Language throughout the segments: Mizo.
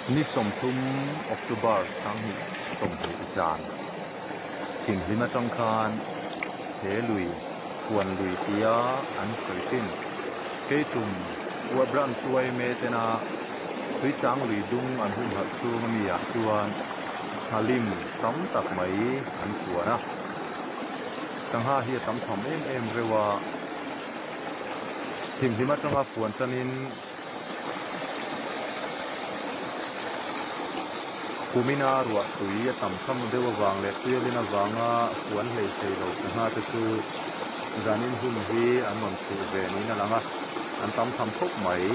Ni 30 October 2020 zan thimhlim atang khan he lui Huan lui tia an sawi thin. Keitum Branch yma tena Tuichang lui dung an humhalh chhung ami ah chuan nghalim tam tak mai an puan a. Sangha hi a tam tham em em reuh a, thimhlim atanga puan tanin Kumina ruah tui a tam tham deuh avang leh tuialin avanga puan hlei thei lo sangha te chu zanin hun hi an rawn chhuh ve niin a lang a, an tam tham khawp mai.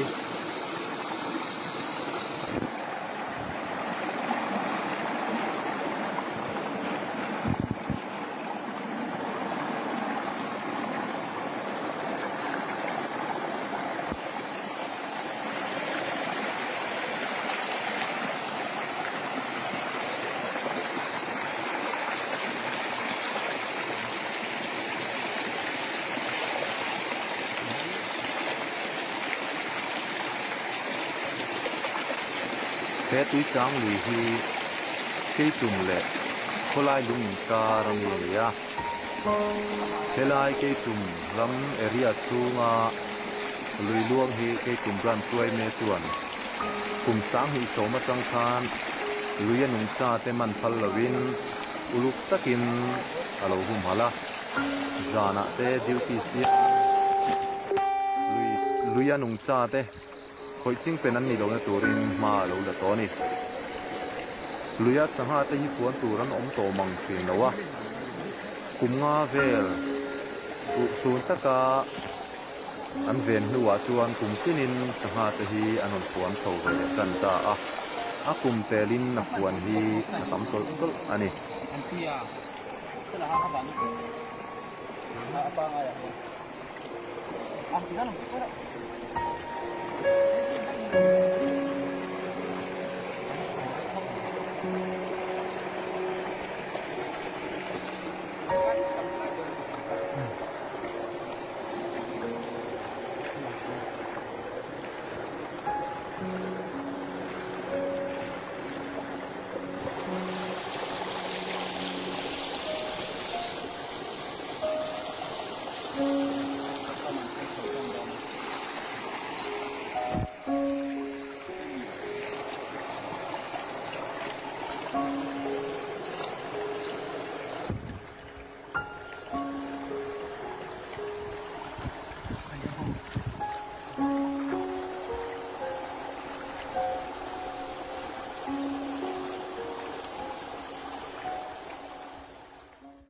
He tuichang lui hi keitum leh khawlai lung inkar a mi a ni a. Helai keitum ram area chhunga lui luang hi keitum branch yma chuan kum 2010 atang khan lui a nungcha te man phal lovin uluk takin a lo humhalh a. Zanah te duty siam lui lui a nungcha te khawih ching pen an nih lohna turin hma a lo la tawh a ni. Luia sangha te hi puan tur an awm tawh mang thin lo a, kum nga vel chhun taka an ven hnuah chuan kum tinin sangha te hi an rawn puan chho ve leh tan ta a, a kum telin a puan hi a tam tawlh tawlh a ni.